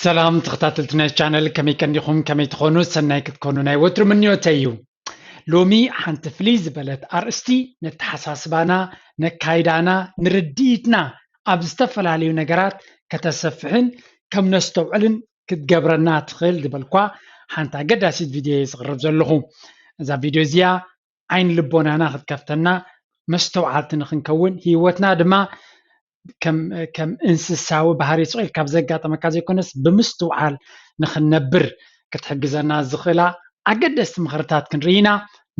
ሰላም ተኸታተልቲ ናይ ቻነል፣ ከመይ ቀኒኹም? ከመይ ትኾኑ? ሰናይ ክትኮኑ ናይ ወትሩ ምንዮተይ እዩ። ሎሚ ሓንቲ ፍልይ ዝበለት ኣርእስቲ ነተሓሳስባና፣ ነካይዳና፣ ንርድኢትና ኣብ ዝተፈላለዩ ነገራት ከተሰፍሕን ከም ነስተውዕልን ክትገብረና ትኽእል ዝበልኳ ሓንቲ ኣገዳሲት ቪድዮ እየ ዝቕርብ ዘለኹ። እዛ ቪድዮ እዚኣ ዓይን ልቦናና ክትከፍተና፣ መስተውዓልቲ ንኽንከውን፣ ህይወትና ድማ ከም ከም እንስሳዊ ባህሪ ስቕ ኢልካ ብዘጋጠመካ ዘይኮነስ ብምስትውዓል ንኽንነብር ክትሕግዘና ዝኽእላ ኣገደስቲ ምኽርታት ክንርኢ ኢና።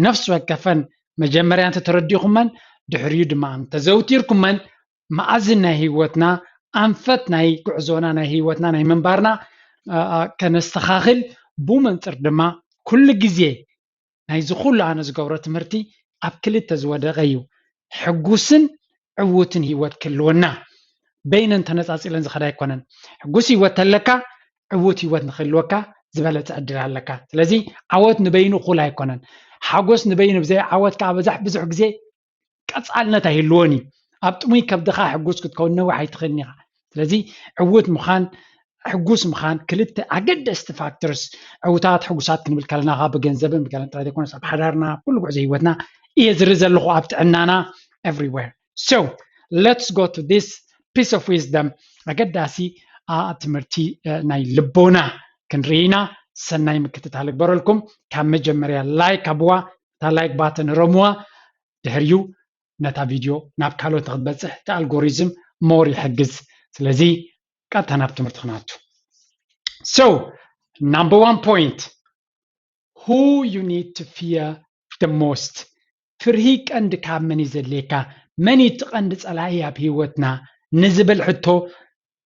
ነፍሲ ወከፈን መጀመርያ እንተተረዲእኩመን ድሕሪኡ ድማ እንተዘውቲርኩመን መኣዝን ናይ ህይወትና ኣንፈት ናይ ጉዕዞና ናይ ህይወትና ናይ ምንባርና አ፣ አ፣ ከነስተኻኽል ብኡ መንፅር ድማ ኩሉ ግዜ ናይዚ ኩሉ ኣነ ዝገብሮ ትምህርቲ ኣብ ክልተ ዝወደቐ እዩ። ሕጉስን ዕዉትን ህይወት ክህልወና በይነን ተነፃፂለን ዝኸዳ ኣይኮነን። ሕጉስ ህይወት ተለካ ዕዉት ህይወት ንክህልወካ ዝበለፀ ዕድል ኣለካ። ስለዚ ዓወት ንበይኑ እኹል ኣይኮነን። ሓጎስ ንበይኑ ብዘይ ዓወት ከዓ በዛሕ ብዙሕ ግዜ ቀፃልነት ኣይህልዎን እዩ። ኣብ ጥሙይ ከብድኻ ሕጉስ ክትከውን ነዊሕ ኣይትኽእልን ኢኻ። ስለዚ ዕዉት ምዃን ሕጉስ ምዃን ክልተ ኣገደስቲ ፋክተርስ ዕውታት ሕጉሳት ክንብል ከለና ከዓ ብገንዘብን ብገለን ጥራይ ዘይኮነስ ኣብ ሓዳርና ኩሉ ጉዕዞ ህይወትና እየ ዝርኢ ዘለኹ ኣብ ጥዕናና everywhere. So let's go to this piece of wisdom ኣገዳሲ ኣ፣ ትምህርቲ እ፣ ናይ ልቦና ክንርኢ ኢና። ሰናይ ምክትታል እግበረልኩም። ካብ መጀመርያ ላይክ ኣብዋ፣ እታ ላይክ ባተን ረምዋ። ድሕሪኡ ነታ ቪድዮ ናብ ካልኦት ንክትበፅሕ እቲ ኣልጎሪዝም ሞር ይሕግዝ። ስለዚ ቀጥታ ናብ ትምህርቲ ክናቱ። So number one point, who you need to fear the most? ፍርሂ ቀንዲ ካብ መን እዩ ዘድልየካ? መን እዩ እቲ ቀንዲ ፀላኢ ኣብ ህይወትና ንዝብል ሕቶ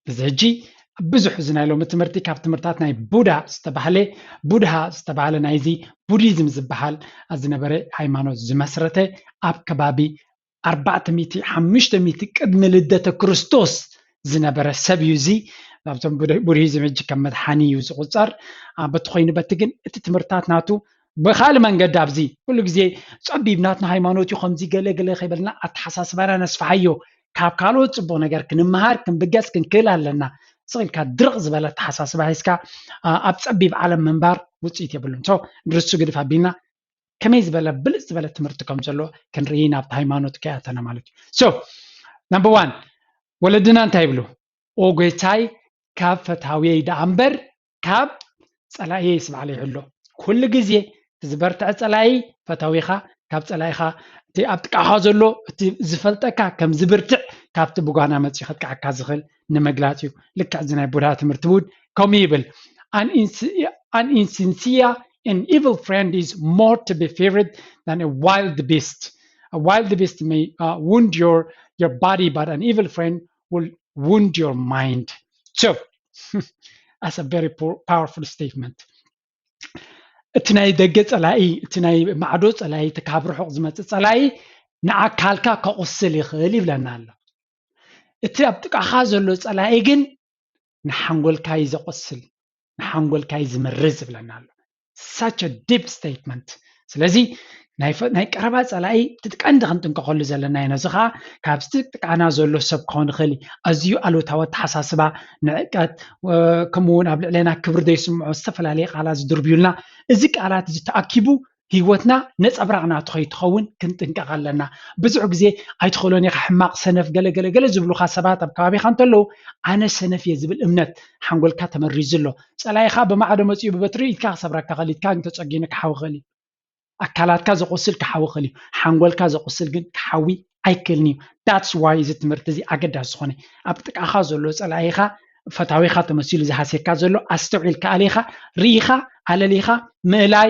እዚ ሕጂ ብዙሕ እዚ ናይ ሎሚ ትምህርቲ ካብ ትምህርታት ናይ ቡዳ ዝተባህለ ቡድሃ ዝተባህለ ናይዚ ቡዲዝም ዝበሃል ዝነበረ ሃይማኖት ዝመስረተ ኣብ ከባቢ ኣርባዕተ ሚእቲ ሓሙሽተ ሚእቲ ቅድሚ ልደተ ክርስቶስ ዝነበረ ሰብ እዩ። እዚ ኣብቶም ቡድሂዝም ሕጂ ከም መድሓኒ እዩ ዝቁፀር። በቲ ኮይኑ በቲ ግን እቲ ትምህርታት ናቱ ብካልእ መንገዲ ኣብዚ ኩሉ ግዜ ፀቢብ ናትና ሃይማኖት እዩ ከምዚ ገለ ገለ ከይበልና ኣተሓሳስባና ነስፍሓዮ። ካብ ካልኦት ፅቡቅ ነገር ክንመሃር ክንብገስ ክንክእል ኣለና። ስቕ ኢልካ ድርቕ ዝበለ ኣተሓሳስባ ሒዝካ ኣብ ፀቢብ ዓለም ምንባር ውፅኢት የብሉን። ንሱ ግድፍ ኣቢልና ከመይ ዝበለ ብልፅ ዝበለ ትምህርቲ ከም ዘሎ ክንርኢ ናብቲ ሃይማኖት ከይኣተና ማለት እዩ። So number one ወለድና እንታይ ይብሉ? ኦ ጎይታይ ካብ ፈታውየይ ደኣ እምበር ካብ ፀላእየይስ ባዕለይ ይሕሎ። ኩሉ ግዜ እቲ ዝበርትዐ ፀላኢ ፈታዊኻ ካብ ፀላኢኻ እቲ ኣብ ጥቃኻ ዘሎ እቲ ዝፈልጠካ ከም ዝብርትዕ ካብቲ ብጓና መፂኡ ከጥቃዓካ ዝኽእል ንምግላፅ እዩ። ልክዕ እዚ ናይ ቡድሃ ትምህርቲ እውን ከምኡ ይብል። An insi- an insincere and evil friend is more to be feared than a wild beast. A wild beast may uh, wound your your body, but an evil friend will wound your mind. So that's a very powerful statement. እቲ ናይ ደገ ፀላኢ እቲ ናይ ማዕዶ ፀላኢ እቲ ካብ ርሑቕ ዝመፅእ ፀላኢ ንኣካልካ ከቑስል ይኽእል ይብለና ኣሎ። እቲ ኣብ ጥቃኻ ዘሎ ፀላኢ ግን ንሓንጎልካ እዩ ዘቑስል፣ ንሓንጎልካ እዩ ዝምርዝ ይብለና ኣሎ። Such a deep statement። ስለዚ ናይ ቀረባ ፀላኢ እቲ ቀንዲ ክንጥንቀቐሉ ዘለና እዩ። ነዚ ከዓ ካብዚ ጥቃና ዘሎ ሰብ ክኸውን ይኽእል እዩ። ኣዝዩ ኣሉታዊ ኣተሓሳስባ፣ ንዕቀት፣ ከምኡ እውን ኣብ ልዕሌና ክብሪ ዘይስምዖ ዝተፈላለየ ቃላት ዝድርብዩልና፣ እዚ ቃላት እዚ ተኣኪቡ ህይወትና ነፀብራቕ ናቱ ከይትኸውን ክንጥንቀቕ ኣለና። ብዙሕ ግዜ ኣይትኽእሎን ኢኻ፣ ሕማቕ፣ ሰነፍ፣ ገለ ገለ ገለ ዝብሉኻ ሰባት ኣብ ከባቢኻ እንተለዉ ኣነ ሰነፍ እየ ዝብል እምነት ሓንጎልካ ተመሪዙ ኣሎ። ፀላኢኻ ብማዕዶ መፂኡ ብበትሪ ኢድካ ክሰብረካ ክእል፣ ኢድካ ግን ተፀጊኑ ክሓዊ ክእል እዩ። ኣካላትካ ዘቑስል ክሓዊ ክእል እዩ። ሓንጎልካ ዘቑስል ግን ክሓዊ ኣይክእልን እዩ። That's why እዚ ትምህርቲ እዚ ኣገዳሲ ዝኾነ ኣብ ጥቃኻ ዘሎ ፀላኢኻ ፈታዊኻ ተመሲሉ ዝሃስየካ ዘሎ ኣስተውዒልካ ኣሊኻ ርኢኻ ኣለሊኻ ምእላይ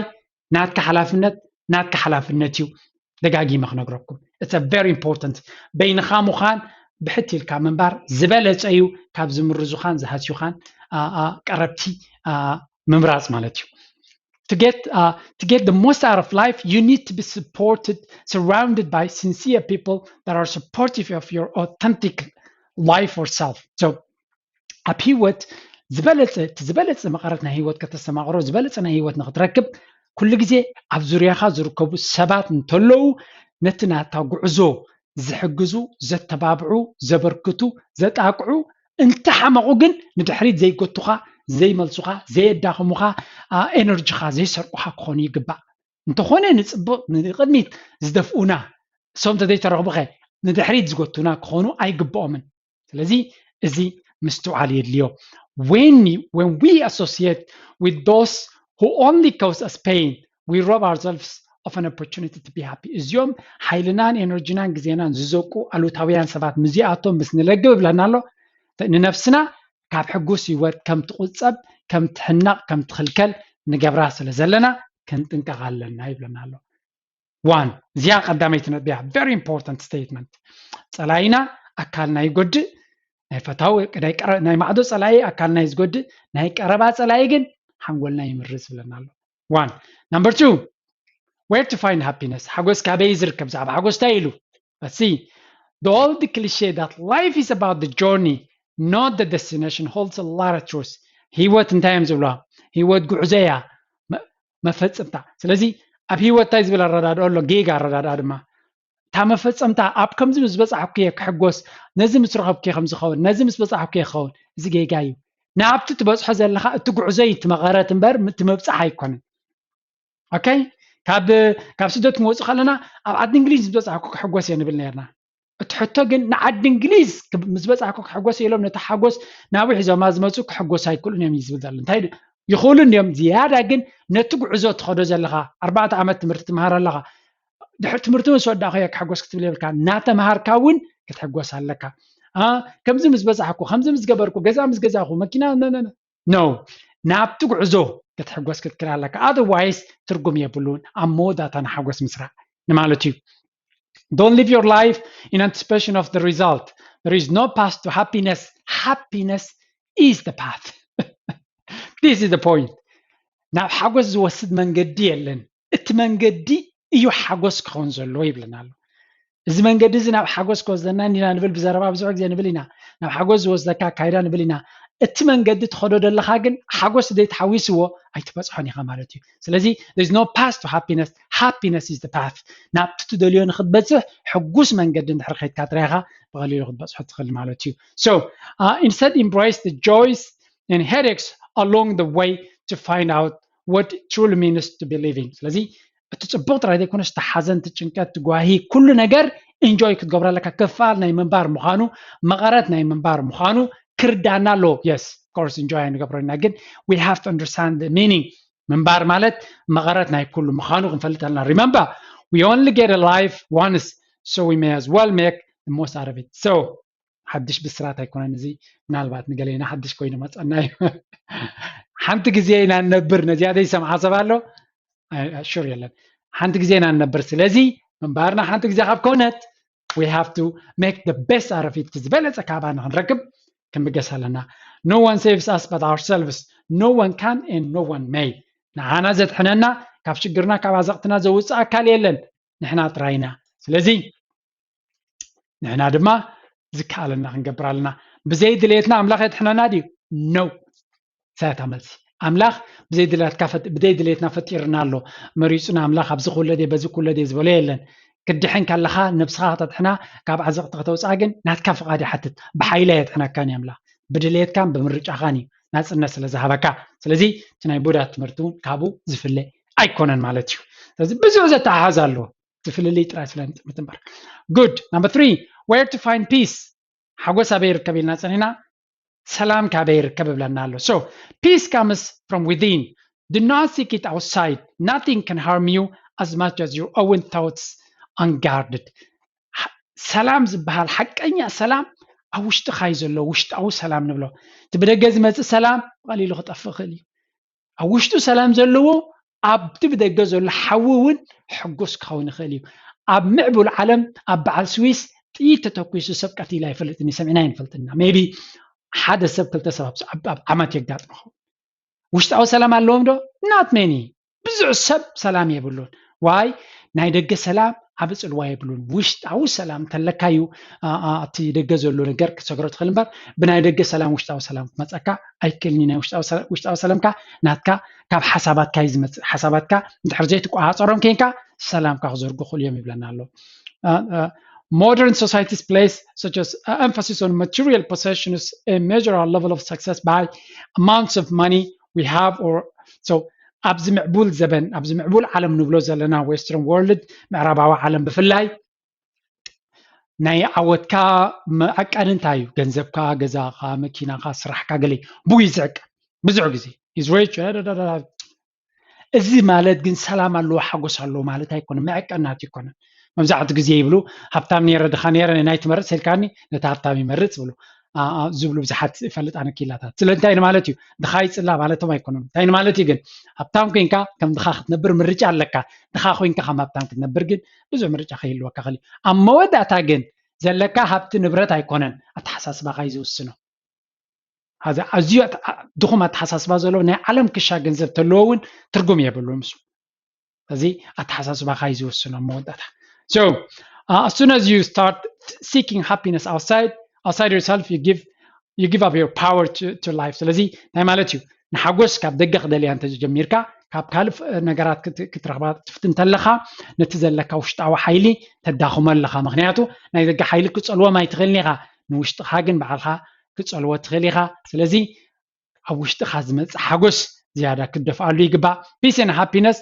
ናትካ ሓላፍነት ናትካ ሓላፍነት እዩ። ደጋጊመ ክነግረኩም it's very important። በይንኻ ምዃን ብሕት ኢልካ ምንባር ዝበለፀ እዩ ካብ ዝምርዙኻን ዝሃስዩኻን ቀረብቲ ምምራፅ ማለት እዩ። To get uh, to get the most out of life, you need to be supported, surrounded by sincere people that are supportive of your authentic life or self. So ኣብ ህይወት ዝበለፀ እቲ ዝበለፀ መቐረት ናይ ህይወት ከተስተማቕሮ ዝበለፀ ናይ ህይወት ንክትረክብ ኩሉ ግዜ ኣብ ዙርያኻ ዝርከቡ ሰባት እንተለዉ ነቲ ናታ ጉዕዞ ዝሕግዙ፣ ዘተባብዑ፣ ዘበርክቱ፣ ዘጣቅዑ፣ እንተሓመቑ ግን ንድሕሪት ዘይጎቱኻ ዘይመልሱኻ፣ ዘየዳኽሙኻ፣ ኤነርጂኻ ዘይሰርቁኻ ክኾኑ ይግባእ። እንተኾነ ንፅቡቕ ንቕድሚት ዝደፍኡና፣ እሶም ተዘይተረኽቡኸ ንድሕሪት ዝጎቱና ክኾኑ ኣይግብኦምን። ስለዚ እዚ ምስትውዓል የድልዮ። When you- when we associate with those who only cause us pain, we rob ourselves of an opportunity to be happy. እዚኦም ሓይልናን ኤነርጂናን ግዜናን ዝዘቁ ኣሉታውያን ሰባት ምስዚኣቶም ምስ ንለግብ እብለና ኣሎ፣ ንነፍስና ካብ ሕጉስ ህይወት ከም ትቁጸብ፣ ከም ትሕነቕ፣ ከም ትኽልከል ንገብራ ስለ ዘለና ክንጥንቀቕ ኣለና ይብለና ኣሎ። One፣ እዚኣ ቀዳመይቲ ነጥቢ እያ። Very important statement። ጸላኢና ኣካልና ይጎድእ፣ ናይ ፈታዊ ናይ ቀረ- ናይ ማዕዶ ጸላኢ ኣካልና እዩ ዝጎድእ፣ ናይ ቀረባ ጸላኢ ግን ሓንጎልና ይምርዝ ይብለና ኣሎ። One። Number two, where to find happiness? ሓጎስ ካበይ ዝርከብ? ብዛዕባ ሓጎስ እንታይ ኢሉ? Let's see. The old cliche that life is about the journey, not the destination, holds a lot of truth. ህይወት እንታይ እዮም ዝብልዋ? ህይወት ጉዕዞ እያ፣ መ- መፈጸምታ። ስለዚ ኣብ ህይወት እንታይ ዝብል ኣረዳድኦ ኣሎ? ጌጋ ኣረዳድኣ ድማ፣ እታ መፈጸምታ፣ ኣብ ከምዚ ምስ በጻሕኩ እየ ክሕጎስ፣ ነዚ ምስ ረኸብኩ እየ ከም ዝኸውን፣ ነዚ ምስ በጻሕኩ እየ ክኸውን። እዚ ጌጋ እዩ። ናብቲ ትበጽሖ ዘለኻ እቲ ጉዕዞ እዩ እቲ መቐረት እምበር እቲ ምብጻሕ ኣይኮነን። ኦኬ፣ ካብ ካብ ስደት ክንወጽእ ከለና ኣብ ዓዲ እንግሊዝ ምስ በጻሕኩ ክሕጎስ እየ ንብል ነርና። እቲ ሕቶ ግን ንዓዲ እንግሊዝ ክብ- ምስ በጻሕኩ ክሕጎስ እየ ኢሎም ነቲ ሓጎስ ናብኡ ሒዞማ ዝመጹ ክሕጎስ ኣይክእሉን እዮም እዩ ዝብል ዘሎ። እንታይ ድ- ይኽእሉ እንዲዮም፣ ዝያዳ ግን ነቲ ጉዕዞ ትኸዶ ዘለኻ፣ ኣርባዕተ ዓመት ትምህርቲ ትምሃር ኣለኻ፣ ድሕሪ ትምህርቲ ምስ ወዳእኹ እየ ክሕጎስ ክትብል የብልካ። እናተምሃርካ እውን ክትሕጎስ ኣለካ። አ፣ ከምዚ ምስ በጻሕኩ፣ ከምዚ ምስ ገበርኩ፣ ገዛ ምስ ገዛኹ፣ መኪና ነ- ነ- ነ- no፣ ናብቲ ጉዕዞ ክትሕጎስ ክትክል ኣለካ። Otherwise ትርጉም የብሉን። ኣብ መወዳእታ ንሓጎስ ምስራዕ ንማለት እዩ። Don't live your life in anticipation of the result. There is no path to happiness. Happiness is the path. This is the point. ናብ ሓጎስ ዝወስድ መንገዲ የለን። እቲ መንገዲ እዩ ሓጎስ ክኸውን ዘለዎ ይብለና ኣሎ። እዚ መንገዲ እዚ ናብ ሓጎስ ክወስደና እንዲና ንብል፣ ብዘረባ ብዙሕ ግዜ ንብል ኢና፣ ናብ ሓጎስ ዝወስደካ ኣካይዳ ንብል ኢና። እቲ መንገዲ ትኸዶ ዘለኻ ግን ሓጎስ ዘይተሓዊስዎ ኣይትበፅሖን ኢኻ ማለት እዩ። ስለዚ there is no path to happiness, happiness is the path. ናብቲ ትደልዮ ንክትበፅሕ ሕጉስ መንገዲ እንድሕር ከይድካ ጥራይ ኢኻ ብቐሊሉ ክትበፅሖ ትኽእል ማለት እዩ። So uh, instead embrace the joys and headaches along the way to find out what truly means to be living. ስለዚ እቲ ፅቡቕ ጥራይ ዘይኮነስ እቲ ሓዘን፣ እቲ ጭንቀት፣ እቲ ጓሂ፣ ኩሉ ነገር ኢንጆይ ክትገብሮ ኣለካ። ክፋል ናይ ምንባር ምዃኑ፣ መቐረት ናይ ምንባር ምዃኑ ክርዳና ኣለዎ። Yes, of course ኢንጆይ ኣይንገብሮ ኢና፣ ግን we have to understand the meaning። ምንባር ማለት መቐረት ናይ ኩሉ ምዃኑ ክንፈልጥ ኣለና። Remember, we only get a life once, so we may as well make the most out of it. So ሓድሽ ብስራት ኣይኮነን እዚ፣ ምናልባት ንገሌና ሓድሽ ኮይኑ መፀና እዩ። ሓንቲ ግዜ ኢና ንነብር። ነዚኣ ዘይሰምዓ ሰብ ኣሎ? ሹር የለን። ሓንቲ ግዜ ኢና ንነብር። ስለዚ ምንባርና ሓንቲ ግዜ ካብ ኮነት we have to make the best out of it፣ ዝበለፀ ካባ ንክንረክብ ክንብገስ ኣለና። No one saves us but ourselves. No one can and no one may. ንዓና ዘድሕነና፣ ካብ ሽግርና ካብ ኣዘቕትና ዘውፅእ ኣካል የለን፣ ንሕና ጥራይ ኢና። ስለዚ ንሕና ድማ ዝከኣለና ክንገብር ኣለና። ብዘይ ድሌትና ኣምላኽ የድሕነና ድዩ? No። ሳያታ መልሲ፣ ኣምላኽ ብዘይ ድሌትና ፈጢርና ኣሎ። መሪፁና ኣምላኽ ኣብዚ ክውለድ እየ በዚ ክውለድ እየ ዝበሎ የለን። ክድሕን ከለኻ ነብስኻ ከተድሕና ካብ ዓዘቕቲ ከተውፅኣ ግን ናትካ ፍቓድ ይሓትት። ብሓይሊ ኣየድሕነካን እዩ ኣምላኽ፣ ብድሌትካን ብምርጫኻን እዩ ናፅነት ስለ ዝሃበካ። ስለዚ እቲ ናይ ቡዳ ትምህርቲ እውን ካብኡ ዝፍለ ኣይኮነን ማለት እዩ። ስለዚ ብዙሕ ዘተሓሓዝ ኣለዎ። እቲ ፍልልይ ጥራይ ስለ ንጥምት እምበር። Good. Number three, where to find peace? ሓጎስ ኣበይ ይርከብ ኢልና ጸኒና፣ ሰላም ካበይ ይርከብ እብለና ኣሎ። So peace comes from within. Do not seek it outside. Nothing can harm you as much as your own thoughts unguarded. ሰላም ዝበሃል ሓቀኛ ሰላም ኣብ ውሽጥኻ እዩ ዘሎ። ውሽጣዊ ሰላም ንብሎ። እቲ ብደገ ዝመጽእ ሰላም ቀሊሉ ክጠፍእ ይኽእል እዩ። ኣብ ውሽጡ ሰላም ዘለዎ ኣብቲ ብደገ ዘሎ ሓዊ እውን ሕጉስ ክኸውን ይኽእል እዩ። ኣብ ምዕቡል ዓለም ኣብ በዓል ስዊስ ጥይት ተተኩሱ ሰብ ቀቲሉ ኣይፈልጥን እዩ፣ ሰሚዕና ኣይንፈልጥን ኢና። Maybe ሓደ ሰብ ክልተ ሰብ ኣብ ዓመት የጋጥሞ። ውሽጣዊ ሰላም ኣለዎም ዶ? Not many። ብዙሕ ሰብ ሰላም የብሉን። Why? ናይ ደገ ሰላም ዓቢ ጽልዋ የብሉን። ውሽጣዊ ሰላም እንተለካ እዩ እቲ ደገ ዘሎ ነገር ክትሰግሮ ትኽእል እምበር ብናይ ደገ ሰላም ውሽጣዊ ሰላም ክመጸካ ኣይክእልን እዩ። ናይ ውሽጣዊ ሰላምካ ናትካ ካብ ሓሳባትካ እዩ ዝመጽእ። ሓሳባትካ እንድሕር ዘይትቆጻጸሮም ኬንካ ሰላምካ ክዘርጉ ይኽእሉ እዮም ይብለና ኣሎ። Modern societies place such as uh, emphasis on material possessions a measure our level of success by amounts of money we have or so ኣብዚ ምዕቡል ዘበን ኣብዚ ምዕቡል ዓለም ንብሎ ዘለና western world ምዕራባዊ ዓለም ብፍላይ ናይ ዓወትካ መዐቀኒ እንታይ እዩ? ገንዘብካ፣ ገዛኻ፣ መኪናኻ፣ ስራሕካ ገለ ብኡ እዩ ዝዕቀን። ብዙሕ ግዜ is rich እዚ ማለት ግን ሰላም ኣለዎ ሓጎስ ኣለዎ ማለት ኣይኮነ፣ መዐቀናት ይኮነ። መብዛሕትኡ ግዜ ይብሉ ሃብታም ነረ ድኻ ነረ ናይ ትመርፅ ኢልካኒ ነቲ ሃብታም ይመርፅ ይብሉ ዝብሉ ብዙሓት ይፈልጥ ኣነ ኪላታት። ስለ እንታይ ማለት እዩ ድኻ ይፅላ ማለቶም ኣይኮነም። እንታይ ማለት እዩ ግን ሃብታም ኮይንካ ከም ድኻ ክትነብር ምርጫ ኣለካ። ድኻ ኮይንካ ከም ሃብታም ክትነብር ግን ብዙሕ ምርጫ ከይህልወካ ክእል። ኣብ መወዳእታ ግን ዘለካ ሃብቲ ንብረት ኣይኮነን ኣተሓሳስባኻ እዩ ዝውስኖ። ኣዝዩ ድኹም ኣተሓሳስባ ዘለዎ ናይ ዓለም ክሻ ገንዘብ ተለዎ እውን ትርጉም የብሉን። ምስ እዚ ኣተሓሳስባኻ እዩ ዝውስኖ መወዳእታ። So uh, as soon as you start seeking happiness outside outside yourself you give you give up your power to, to life። ስለዚ እንታይ ማለት እዩ? ንሓጎስ ካብ ደገ ክደልያ እንተጀሚርካ ካብ ካልእ ነገራት ክትረኽባ ትፍትን እንተለኻ ነቲ ዘለካ ውሽጣዊ ሓይሊ ተዳኽሞ ኣለኻ። ምክንያቱ ናይ ደገ ሓይሊ ክፀልዎም ኣይትኽእልን ኢኻ። ንውሽጥኻ ግን ባዕልኻ ክፀልዎ ትኽእል ኢኻ። ስለዚ ኣብ ውሽጥኻ ዝመፅእ ሓጎስ ዝያዳ ክትደፍኣሉ ይግባእ። Peace and happiness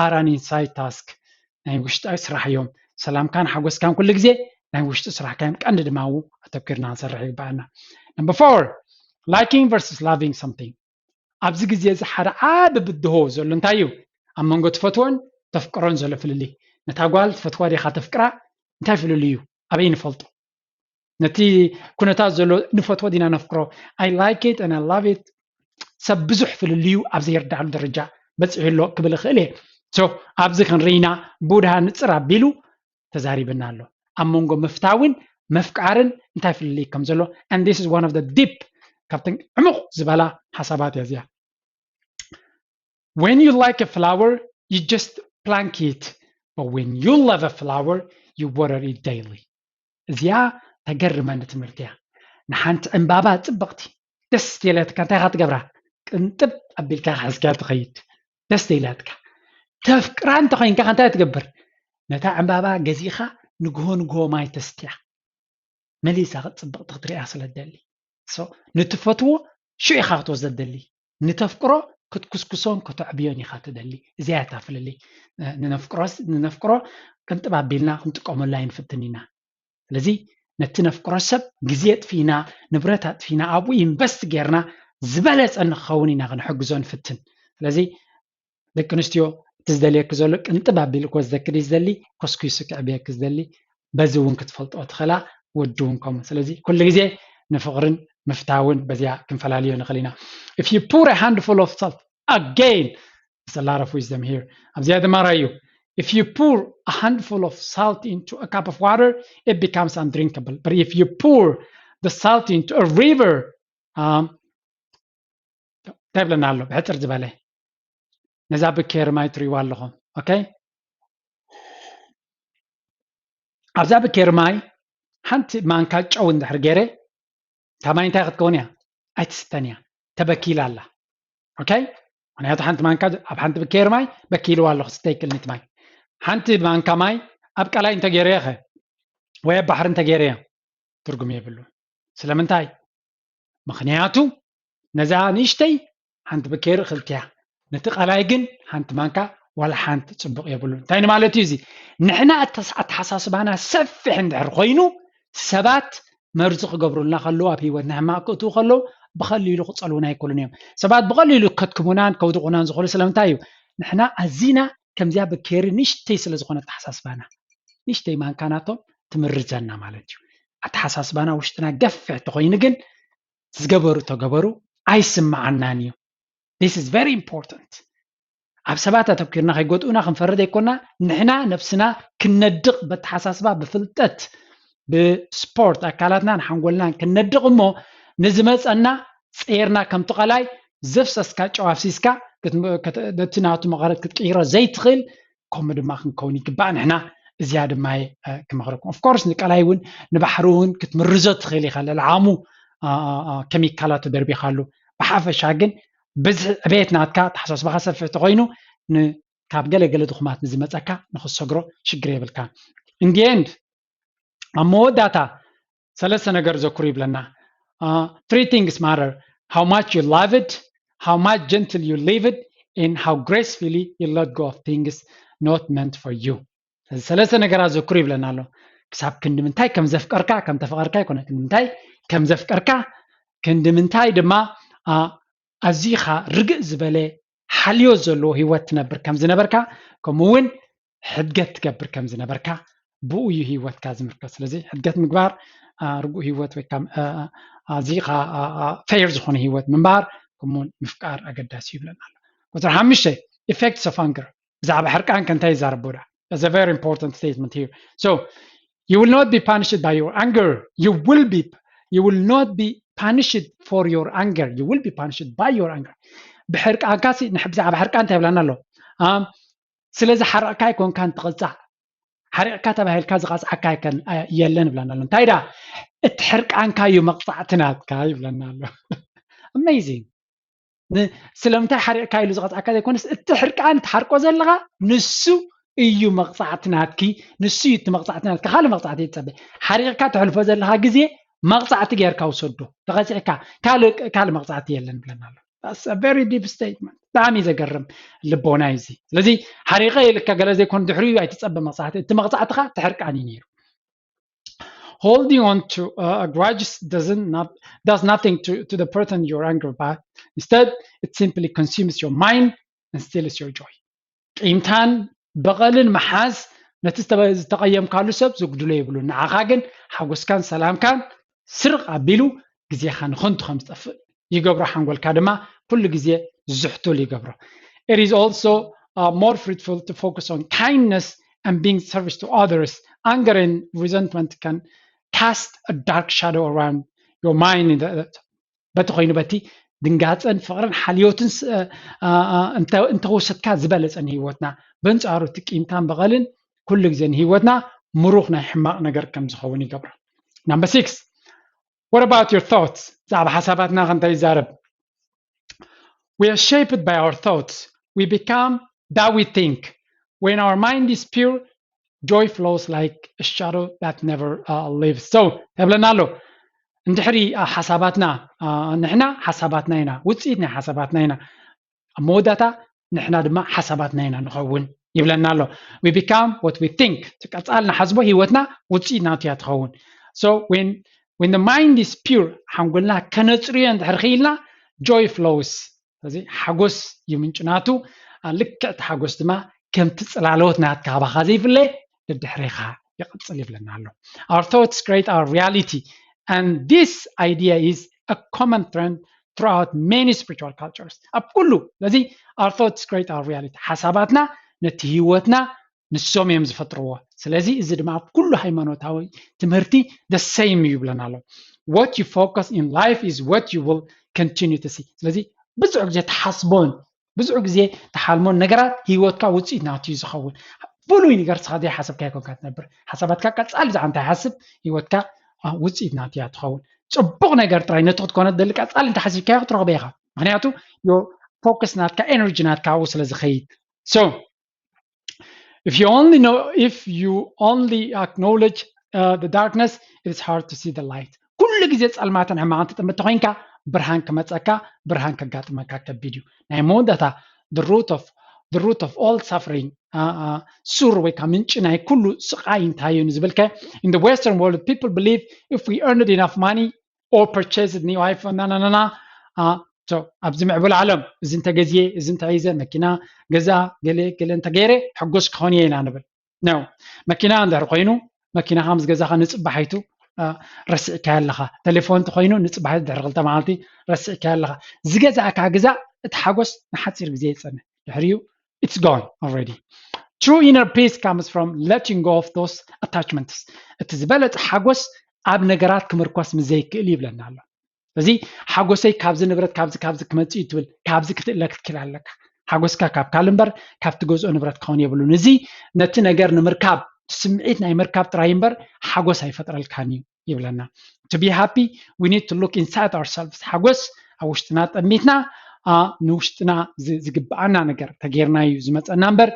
are an inside task። ናይ ውሽጣዊ ስራሕ እዮም። ሰላምካን ሓጎስካን ኩሉ ግዜ ናይ ውሽጢ ስራሕካ እዮም። ቀንዲ ድማ ኣተኪርና ክንሰርሕ ይግባኣና። Number four, liking versus loving something። ኣብዚ ግዜ እዚ ሓደ ዓቢ ብድሆ ዘሎ እንታይ እዩ? ኣብ መንጎ ትፈትዎን ተፍቅሮን ዘሎ ፍልልይ። ነታ ጓል ትፈትዋ ዲኻ ተፍቅራ? እንታይ ፍልልይ እዩ? ኣበይ ንፈልጦ? ነቲ ኩነታት ዘሎ ንፈትዎ ዲና ነፍቅሮ? I like it and I love it። ሰብ ብዙሕ ፍልልዩ ኣብ ዘይርዳዕሉ ደረጃ በፂሑ ኣሎ ክብል እኽእል እየ። So ኣብዚ ክንርኢና ቡድሃ ንፅር ኣቢሉ ተዛሪብና ኣሎ። ኣብ መንጎ ምፍታውን ምፍቃርን እንታይ ፍልልይ ከም ዘሎ and this is one of the deep ካብተን ዕሙቕ ዝበላ ሓሳባት እያ እዚኣ። When you like a flower you just plant it, but when you love a flower you water it daily። እዚኣ ተገርመኒ ትምህርቲ እያ። ንሓንቲ ዕምባባ ፅብቕቲ ደስ ተይላትካ እንታይ ኢኻ ትገብራ? ቅንጥብ ኣቢልካ ክሕዝካ ትኸይድ። ደስ ተይላትካ ተፍቅራ እንተኮይንካ እንታይ ትገብር? ነታ ዕምባባ ገዚእኻ ንግሆ ንግሆ ማይ ተስትያ መሊሳ ጽብቕቲ ክትሪኣ ስለ ትደሊ። ንትፈትዎ ሽዑ ኢኻ ክትወስዶ ትደሊ። ንተፍቅሮ ክትኩስኩሶን ከተዕብዮን ኢኻ ትደሊ። እዚኣ እያ እታ ፍልልይ። ንነፍቅሮ ቅንጥብ ኣቢልና ክንጥቀመሉ ኣይንፍትን ኢና። ስለዚ ነቲ ነፍቅሮ ሰብ ግዜ ኣጥፊእና፣ ንብረት ኣጥፊእና፣ ኣብኡ ኢንቨስት ጌርና ዝበለጸ ንክኸውን ኢና ክንሕግዞ ንፍትን። ስለዚ ደቂ ኣንስትዮ እቲ ዝደልየኪ ዘሎ ቅንጥብ ኣቢሉ ክወስደኪ ድዩ ዝደሊ፣ ኮስኪሱ ክዕብየኪ ዝደሊ፣ በዚ እውን ክትፈልጦ ትኽእላ። ወዲ እውን ከምኡ። ስለዚ ኩሉ ግዜ ንፍቕርን ምፍታውን በዚኣ ክንፈላልዮ ንኽእል ኢና። If you pour a handful of salt, again, there's a lot of wisdom here. ኣብዚኣ ድማ ራዩ if you pour a handful of salt into a cup of water, it becomes undrinkable, but if you pour the salt into a river, እንታይ ይብለና ኣሎ? ብሕፅር ዝበለ ነዛ ብኬር ማይ ትሪእዋ ኣለኹም። ኦኬ፣ ኣብዛ ብኬር ማይ ሓንቲ ማንካ ጨው እንድሕር ገይረ እታ ማይ እንታይ ክትከውን እያ? ኣይትስተን እያ፣ ተበኪላ ኣላ። ኦኬ፣ ምክንያቱ ሓንቲ ማንካ ኣብ ሓንቲ ብኬር ማይ በኪልዋ ኣለኹ፣ ስተ ይክእልኒ እቲ ማይ። ሓንቲ ማንካ ማይ ኣብ ቀላይ እንተገይረዮ ኸ ወይ ኣብ ባሕሪ እንተገይረዮ ትርጉም የብሉ። ስለምንታይ? ምክንያቱ ነዛ ንእሽተይ ሓንቲ ብኬር እኽልቲ እያ፣ ነቲ ቀላይ ግን ሓንቲ ማንካ ዋላ ሓንቲ ጽቡቕ የብሉን። እንታይ ንማለት እዩ እዚ? ንሕና ኣተሓሳስባና ሰፊሕ እንድሕር ኮይኑ ሰባት መርዚ ክገብሩልና ከለዉ ኣብ ህይወትና ሕማቕ ክእትዉ ከለዉ ብቐሊሉ ክጸልዉና ኣይክእሉን እዮም። ሰባት ብቐሊሉ ከድክሙናን ከውድቑናን ዝኽእሉ ስለምንታይ እዩ? ንሕና ኣዚና ከምዚኣ ብኬሪ ንእሽተይ ስለ ዝኾነ ኣተሓሳስባና ንእሽተይ ማንካ ናቶም ትምርዘና ማለት እዩ። ኣተሓሳስባና ውሽጥና ገፍሕ ተኾይኑ ግን ዝገበሩ ተገበሩ ኣይስምዓናን እዩ። This is very important። ኣብ ሰባት ኣተኪርና ከይጎድኡና ክንፈርድ ኣይኮና። ንሕና ነብስና ክነድቕ በተሓሳስባ ብፍልጠት ብስፖርት ኣካላትናን ሓንጎልናን ክነድቕ እሞ ንዝመፀና ፀይርና ከምቲ ቀላይ ዘፍሰስካ ጨው ኣፍሲስካ ነቲ ናቱ መቐረት ክትቅይሮ ዘይትኽእል ከምኡ ድማ ክንከውን ይግባእ። ንሕና እዚኣ ድማ ክመኽረኩም። Of course ንቀላይ እውን ንባሕሪ እውን ክትምርዞ ትኽእል ኢኻ። ለልዓሙ ኬሚካላት ተደርቢኻሉ። ብሓፈሻ ግን ብዝሒ ዕቤት ናትካ ተሓሳስባኻ ሰፊሕ ተኾይኑ ካብ ገለ ገለ ድኹማት ንዝመፀካ ንክሰግሮ ሽግር የብልካ። In the end ኣብ መወዳእታ ሰለስተ ነገር ዘኩር ይብለና። Three things matter: how much you love it, how much gentle you leave it, and how gracefully you let go of things not meant for you. እዚ ሰለስተ ነገራት ዘኩር ይብለና ኣሎ። ክሳብ ክንዲ ምንታይ ከም ዘፍቀርካ፣ ከም ተፈቀርካ ይኮነ፣ ክንዲ ምንታይ ከም ዘፍቀርካ፣ ክንዲ ምንታይ ድማ ኣዚኻ ርግእ ዝበለ ሓልዮት ዘለዎ ህይወት ትነብር ከም ዝነበርካ፣ ከምኡ እውን ሕድገት ትገብር ከም ዝነበርካ፣ ብኡ እዩ ህይወትካ ዝምርከት። ስለዚ ሕድገት ምግባር፣ ርጉእ ህይወት ወይ ከዓ ኣዚኻ ፌር ዝኾነ ህይወት ምንባር፣ ከምኡውን ምፍቃር ኣገዳሲ ይብለና ኣሎ። ቁፅሪ ሓሙሽተ፣ effects of anger። ብዛዕባ ሕርቃን ከ እንታይ ይዛረብ ዳ? That's a very important statement here. So you will not be punished by your anger, you will be you will not be punished for your anger, you will be punished by your anger. ብሕርቃንካ ሲ ብዛዕባ ሕርቃን እንታይ ይብለና ኣሎ? ስለዚ ሓረቕካ ኣይኮንካን ትቕፃዕ፣ ሓሪቕካ ተባሂልካ ዝቐፅዓካ የለን ይብለና ኣሎ። እንታይ ዳ? እቲ ሕርቃንካ እዩ መቕፃዕቲ ናትካ ይብለና ኣሎ። Amazing። ስለምንታይ ሓሪቕካ ኢሉ ዝቐፅዓካ ዘይኮነስ፣ እቲ ሕርቃን ትሓርቆ ዘለኻ ንሱ እዩ መቕፃዕቲ ናትኪ፣ ንሱ እዩ እቲ መቕፃዕቲ ናትካ። ካልእ መቕፃዕቲ ይፀበ። ሓሪቕካ ተሕልፎ ዘለኻ ግዜ መቕፃዕቲ ጌርካ ውሰዶ። ተቐፂዕካ ካልእ ካልእ መቕፃዕቲ የለን ብለና ኣሎ። That's a very deep statement። ብጣዕሚ ዘገርም ልቦና እዩ እዚ። ስለዚ ሓሪቐ ኢልካ ገለ ዘይኮን ድሕሪኡ ኣይትፀበ መቕፃዕቲ። እቲ መቕፃዕትኻ እቲ ሕርቃን እዩ ነይሩ። Holding on to uh, a grudge doesn't not, does nothing to, to the person you're angry about. Instead, it simply consumes your mind and steals your joy. ቂምታን በቐልን ምሓዝ ነቲ ዝተቐየምካሉ ሰብ ዝጉድሎ የብሉ። ንዓኻ ግን ሓጎስካን ሰላምካን ስርቕ ኣቢሉ ግዜኻ ንኸንቱ ከም ዝጠፍእ ይገብሮ። ሓንጎልካ ድማ ኩሉ ግዜ ዝሕቱል ይገብሮ። It is also uh, more fruitful to focus on kindness and being service to others. Anger and resentment can cast a dark shadow around your mind. በቲ ኮይኑ በቲ ድንጋፀን ፍቕርን ሓልዮትን እንተወሰድካ ዝበለፀ ንህይወትና። በንፃሩ እቲ ቂምታን በቐልን ኩሉ ግዜ ንህይወትና ምሩኽ ናይ ሕማቕ ነገር ከም ዝኸውን ይገብሮ። Number six, what about your thoughts? ብዛዕባ ሓሳባትና ከንታይ ይዛረብ? We are shaped by our thoughts. We become that we think. When our mind is pure, joy flows like a shadow that never uh, leaves. So ተብለና ኣሎ። እንድሕሪ ሓሳባትና ንሕና ሓሳባትና ኢና፣ ውፅኢት ናይ ሓሳባትና ኢና። ኣብ መወዳእታ ንሕና ድማ ሓሳባትና ኢና ንኸውን ይብለና ኣሎ። We become what we think. ቀፃል ንሓስቦ ህይወትና ውፅኢት ናቱ እያ ትኸውን። So when when the mind is pure, ሓንጎልና ከነፅርዮ እንድሕር ክኢልና፣ joy flows. ስለዚ ሓጎስ ይምንጭ ናቱ። ልክዕ እቲ ሓጎስ ድማ ከምቲ ፅላሎት ናትካ ካባኻ ዘይፍለ ደድሕሬኻ ይቕፅል ይብለና ኣሎ። Our thoughts create our reality, and this idea is a common trend throughout many spiritual cultures. ኣብ ኩሉ ስለዚ our thoughts create our reality፣ ሓሳባትና ነቲ ህይወትና ንሶም እዮም ዝፈጥርዎ። ስለዚ እዚ ድማ ኣብ ኩሉ ሃይማኖታዊ ትምህርቲ the same እዩ ይብለና ኣሎ። What you focus in life is what you will continue to see. ስለዚ ብዙሕ ግዜ ትሓስቦን ብዙሕ ግዜ ትሓልሞን ነገራት ህይወትካ ውፅኢት ናቱ እዩ ዝኸውን። ፍሉይ ነገር ንስኻ ዘይሓሰብካ ይኮንካ ትነብር። ሓሳባትካ ቀፃሊ ብዛዕባ እንታይ ሓስብ፣ ህይወትካ ውፅኢት ናቱ እያ ትኸውን። ፅቡቕ ነገር ጥራይ ነቲ ክትኮነ ትደሊ ቀፃሊ እንተሓሲብካዮ ክትረኽቦ ኢኻ። ምክንያቱ ፎከስ ናትካ፣ ኤነርጂ ናትካ ኣብኡ ስለ ዝኸይድ። So if you only know, if you only acknowledge uh, the darkness, it's hard to see the light. ኩሉ ግዜ ፀልማትን ሕማቕን ትጥምት ተኮይንካ ብርሃን ክመፀካ፣ ብርሃን ከጋጥመካ ከቢድ እዩ። ናይ መወዳእታ the root of the root of all suffering, ሱር ወይ ከዓ ምንጪ ናይ ኩሉ ስቃይ እንታይ እዩ ንዝብልከ? In the Western world, people believe if we earned enough money or purchased new iPhone, ናናናና ኣብዚ ምዕቡል ዓለም እዚ እንተገዝየ፣ እዚ እንተሒዘ፣ መኪና፣ ገዛ፣ ገለ ገለ እንተገይረ ሕጉስ ክኾን እየ ኢና ንብል። ነው። መኪና እንድሕር ኮይኑ፣ መኪናኻ ምስ ገዛኻ ንፅባሒቱ ረሲዕካዮ ኣለኻ። ቴሌፎን እንተኾይኑ ንፅባሒቱ ድሕሪ ክልተ መዓልቲ ረሲዕካዮ ኣለኻ። ዝገዛእካ ግዛእ፣ እቲ ሓጎስ ንሓፂር ግዜ ይፀንሕ፣ ድሕሪኡ it's gone already. True inner peace comes from letting go of those attachments. እቲ ዝበለፀ ሓጎስ ኣብ ነገራት ክምርኮስ ምስ ዘይክእል ይብለና ኣሎ። እዚ ሓጎሰይ ካብዚ ንብረት፣ ካብዚ ካብዚ ክመፅእ እዩ ትብል፣ ካብዚ ክትእለ ክትክእል ኣለካ። ሓጎስካ ካብ ካልእ እምበር ካብ ትገዝኦ ንብረት ክኸውን የብሉን። እዚ ነቲ ነገር ንምርካብ፣ ስምዒት ናይ ምርካብ ጥራይ እምበር ሓጎስ ኣይፈጥረልካን እዩ ይብለና። To be happy, we need to look inside ourselves. ሓጎስ ኣብ ውሽጥና ጠሚትና ንውሽጥና ዝግብኣና ነገር ተጌርና እዩ ዝመፀና እምበር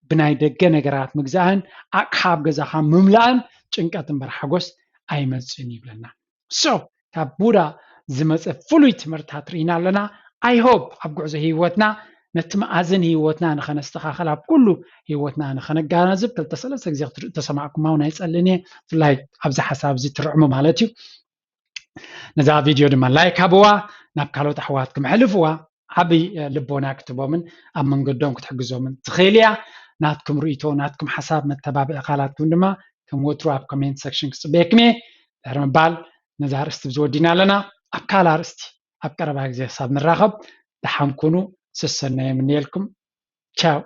ብናይ ደገ ነገራት ምግዛእን ኣቕሓ ኣብ ገዛኻ ምምላእን ጭንቀት እምበር ሓጎስ ኣይመፅእን ይብለና። So ካብ ቡዳ ዝመፀ ፍሉይ ትምህርታት ርኢና ኣለና። I hope ኣብ ጉዕዞ ህይወትና ነቲ መኣዝን ህይወትና ንኸነስተኻኸል ኣብ ኩሉ ህይወትና ንኸነጋናዝብ ክልተ ሰለስተ ግዜ ክትርኢ ተሰማዕኩማ እውን ኣይፀልን እየ። ብፍላይ ኣብዚ ሓሳብ እዚ ትርዕሙ ማለት እዩ። ነዛ ቪድዮ ድማ ላይክ ሃብዋ፣ ናብ ካልኦት ኣሕዋትኩም ኣሕልፍዋ። ዓብይ ልቦና ክትቦምን ኣብ መንገዶም ክትሕግዞምን ትኽእል እያ። ናትኩም ርእይቶ ናትኩም ሓሳብ መተባብዒ ቃላትኩም ድማ ከም ወትሩ ኣብ ኮሜንት ሰክሽን ክፅበየኩም እየ። ድሕሪ ምባል ነዛ ኣርእስቲ ብዝወዲና ኣለና። ኣብ ካልእ ኣርእስቲ ኣብ ቀረባ ግዜ ክሳብ ንራኸብ ደሓን ኩኑ። ሰሰናዩ የምንየልኩም። ቻው።